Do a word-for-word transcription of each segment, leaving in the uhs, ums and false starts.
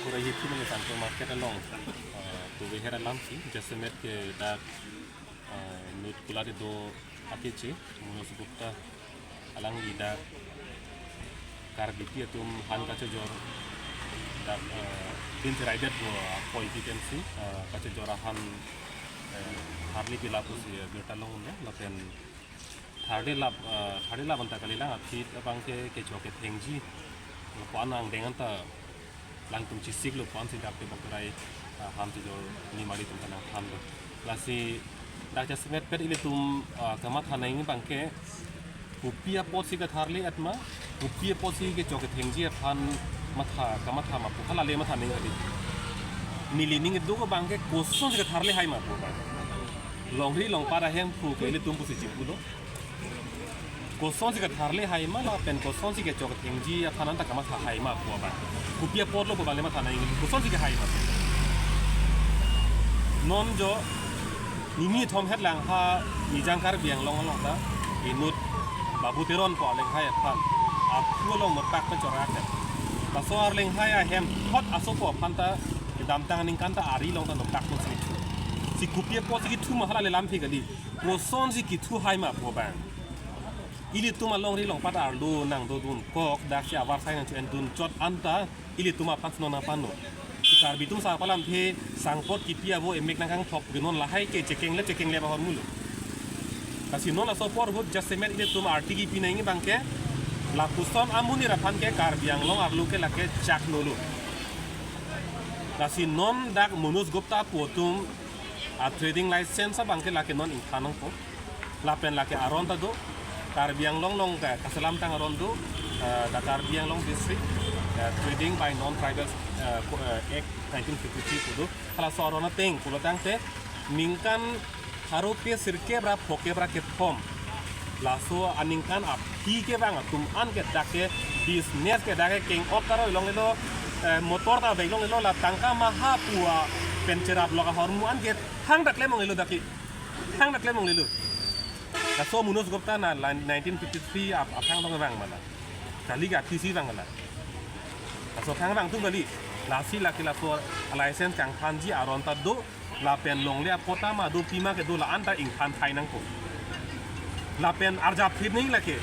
Kura hithi mane Sangkor market along, eh, tuve her alam si, jasemet ke dak, eh, inut kulat kedo akeche, Manoj Gupta alangli dak Karbipi atum han kachojor dak, eh, bin cheraidetpo apoi pi pensi, eh, kachojor ahan, eh, tharli pila pusi, eh, birta longlo, lapen tharli lap, eh, tharli lap anta kalilang aphi abang ke kechok kethengji. Lapu anang deng anta langtum chesik lo pu ansi dak tebok terai, eh, han chojor nimali atum ta nangthanlo. Lasi dak jasemet pet ilitum, eh, kamatha nangji abang ke kopi apotsi katharli et ma, kopi apotsi kechok kethengji aphan matha, kamatha ma pu hala le matha nangji kali. Neli ning kedo abang ke kosonsi katharli hai ma pu abang. Longri longpat ahemphu ke ilitum pusi chipulo. Kosonsi katharli hai ma lapen kosonsi kechok kethengji aphan anta kamatha hai ma pu abang. Kopi apotlo pu abang le matha nangji, kosonsi kehai ma. Non jo nini thom het lang ha Nijang Karbi Anglong along ta inut Babu Teron pu alenghai aphan aphu along nopak pen chorap. Laso alenghai ahem thot asopo aphan ta kedamtang aningkan ta ari along ta nopak pen si. Si kopi apotsi kethu ma hala le lamthe kali. Kosonsi kethu hai ma pu abang. Ilitum alongri longpat arlo nangdodun kok daksi avarsai nangcho-endun chot anta ilitum aphan si non nangpanlo. Si Karbi atum sa palamthe sangpot kipi avo emek nangkangthok ke non lahai ke chekeng le chekeng le bahor mulo. Lasi non laso apor ahut jasemet ilitum arti kipi nangji abang ke lapuson amonit aphan ke Karbi Anglong arlo ke lake chak nolo. Lasi non dak Manoj Gupta pu atum a trading license abang ke lake non ingthan nangpo. Lapen lake aron ta do, Karbi Anglong along ke kaselamtang aron do, eh, the Karbi Anglong District, eh, Trading by Non-Tribal, eh, Co-, eh, Act nineteen fifty-three pu do. Halaso aron ateng pulo tangte ningkan pharo kre sirkep ra phokep ra kethom. Laso aningkan aphi kevang atum an ke dak ke business ke dak ke keng-ok ta roi longlelo, eh, motor ta vek longlelo, la tangka maha pu apen cherap lok ahormu an ke thangta klem longlelo dak ke. Thangta klem longlelo. Laso Manoj Gupta na la nineteen fifty-three ap-, aphrang tong vang ma la. Kali ke aphi si vang la. Laso aphrang vang atum kali. Lasi lake laso license kangthanji aron ta do. Lapen longle apatta ma do pima kedo la-an ta ingthan thai nangpo. Lapen arjap thip nangji lake.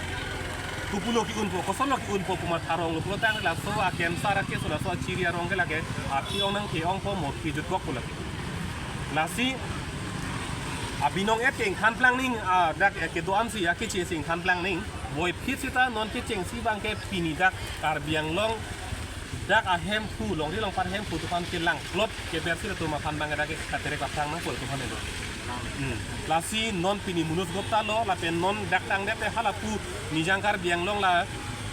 Kopulo ke-unpo, kosonlo ke-unpo pu matha ronglo pulo tangte laso a-cancer a-case laso achiri arong ke lake aphi ong nangthe-ongpo mo phi jutkokpo lake. Lasi abinong et ke ingthan plang nangji, ah, dak, eh, kedo-an si akeche si ingthan plang nangji. Voiphit sita non kechengsi abang ke pini dak Karbi Anglong dak ahemphu longri longpat ahemphu atum aphan kelangklot kebersi atum aphan abang dak ke katerek aphrang nangpo atum aphan lo. Hmm. Lasi non pini Manoj Gupta lo, lapen non dak tangdet te halapu Nijang Karbi Anglong la,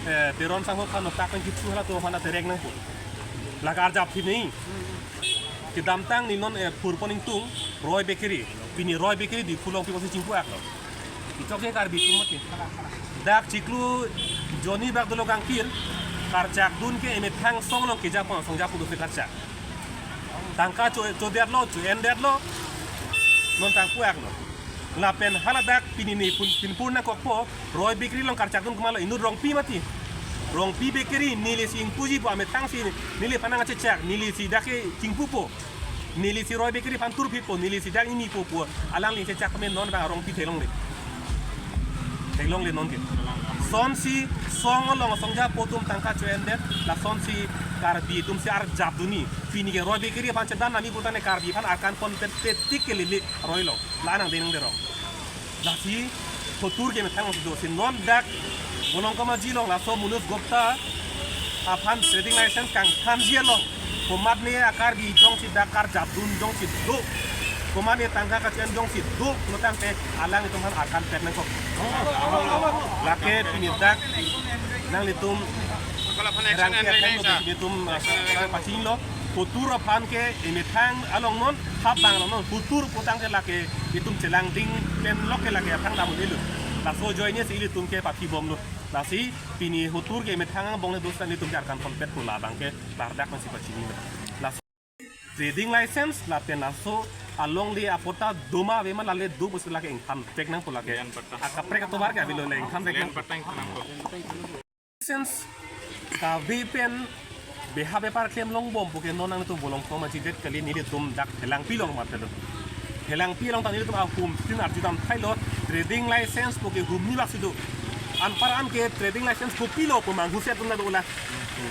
eh, Teron sangho aphan notak pen kithu halatum aphan terek nangpo. La arjap thip nangji. Kedamtang ni non, eh, phurpon ingtung Roy Bakery. Pini Roy Bakery Diphu along pi kosi chingpu aklo. Ichok ke Karbi atum mati. Dak chiklo jonni bak dolo kangkir, karchak dun ke emethang song along kejapon, song japu dosi karchak. Tangka cho, chodetlo, cho-endetlo, non tangpu aklo. Lapen hala dak pini ne pun, pinpur nangkokpo, Roy Bakery along karchak dun komatlo, inut Rongpi mati. Rongpi Bakery, neli si ingpuji pu amethang si, neli aphan nangkachechak, neli si dak ke chingpupo. Neli si Roy Bakery aphan turphitpo, neli si dak nimi po pu alangli chechak pame non abang Rongpi theklongle. Theklongle non ke. Sonsi song along song japu atum tangka cho-endet, lasonsi Karbi atum si arjap dunji. Pini ke Roy Bakery aphan chedan nami putane Karbi aphan arkan ponpet petik ke lili Roy lo. La nang denang derong. Lasi hotur ke methang si do si non dak Bolong Kamaji along laso Manoj Gupta aphan trading license kangthanji along komatne a-Karbi jongsi dak karjap dun jongsi do, komatne tangka kacho-en jongsi do, lo tangte alanglitum aphan arkan pet nangkok. Lake pini dak nanglitum Kalau pun action rangke and atheng lo, nelitum, uh, pachini lo, hotur aphan ke emethang along non, hap abang along non, hotur putangte lake itum chelangding pen lok ke lake aphrang dam-un-elo. Laso ajoine si ilitum ke pathi bomlo. Lasi pini hotur ke emethang angbong le dos ta nelitum ke arkan ponpet pu labang ke klardak nangsi pachini lo. Laso trading license lapen laso alongle apatta do ma ave ma, lale do pusi lake ingthan pek nangpo lake. Land patta. Akaprek atovar ke avelo, le ingthan pek Land nangpo. Patta ingthan nangpo. License kave pen Beha bepar klem longbom puke non nangtum Volongkom Aji det kali, nelitum dak Phelangpi along matelo. Phelangpi along ta nelitum ahum tin arjudam thailo, trading license puke humni bak si do. Anpar an ke trading license kopilo pu manghu si atum ta dolang.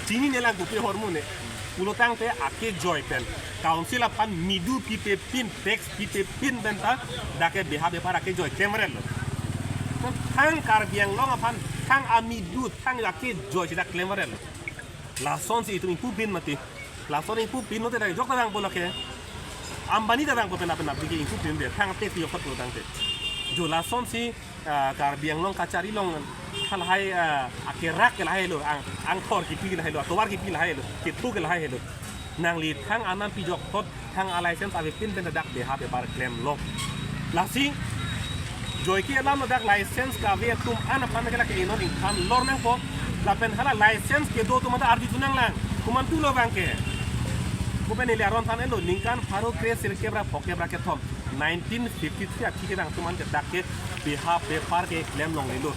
Chinine lang kopi ahormu ne. Pulotangte akejoi pen council aphan midu pipe pin, tax pipe pin pen ta dak ke beha bepar akejoi klemrelo. Thang Karbi Anglong aphan thang amidu, thang akejoi si dak klemrelo. Lasonsi itum ingpu pin mati. Lason ingpu pin lote dak jok ta vangpo lake. Ambani ta vangpo penap penap dike ingpu pin de. Thang tax yok pulotangte. Jo lasonsi, ah, Karbi Anglong kachari along halahai, ah, akerak ke lahai lo, ang, angthor kipi ke lahai lo, atovar kipi lahai lo, kethu ke lahai lo. Nangli thang anam pijok thot thang a license ave pin pen dak beha bepar klem long. Lasi joike alam dak license kave atum an aphan ke lake inon ingthan lor nangpo. Lapen hala license kedo atum ta arju tu nanglang. Komantulo abang ke. Kopen neli aron thanlo, ningkan pharo kre sirkep ra phokep ra kethom, nineteen fifty-three athi kedang atum an ke dak ke beha bepar ke klem longlelo.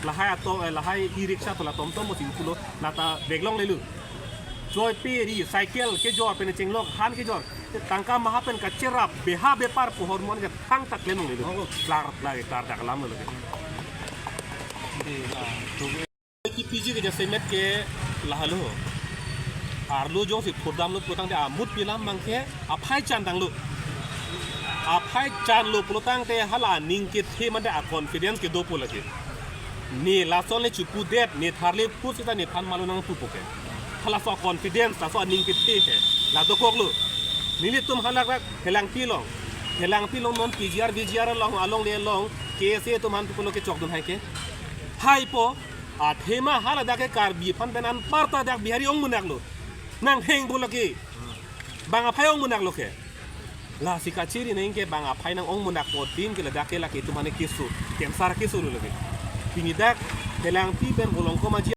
Lahai ato, eh, lahai e-rickshaw tola tomtom mo singkulo, lata bag longlelo. Joipe ri, cycle kejor pen chenglok, han kejor. Tangka maha pen kacherap beha bepar pu ahormu ke thangta klem longlelo. Oh. Klar, klar, klar dak alam lo ke. Di, ah, tu- Kipiji ke jasemet ke lahelo. Arlo jongsi phurdamlo pulotangte amut pilam abang ke aphai chan tanglo. Aphai chanlo pulotangte hala aning kethe mate a confidence kedopo lake. Ne lason le chopudet, ne tharle phu seta nephan malo nangpupo ke. Halaso confidence, laso aning kethe ke la dokoklo. Nelitum halak rak Phelangpi along. Phelangpi along non P G R, V G R along, alongle along, K S A atum aphan pulo kechokdun hai ke. Haipo, athema hala dak ke Karbi aphan pen anparta dak Bihari ong monaklo. Nanghengpo lake. Bang aphai ong monaklo ke. Lasi kachiri nang ke bang aphai nang ong monakpo tin ke ladak ke lake itum aphan keso, cancer keso lo lake. Pini dak Phelangpi pen Volongkom Aji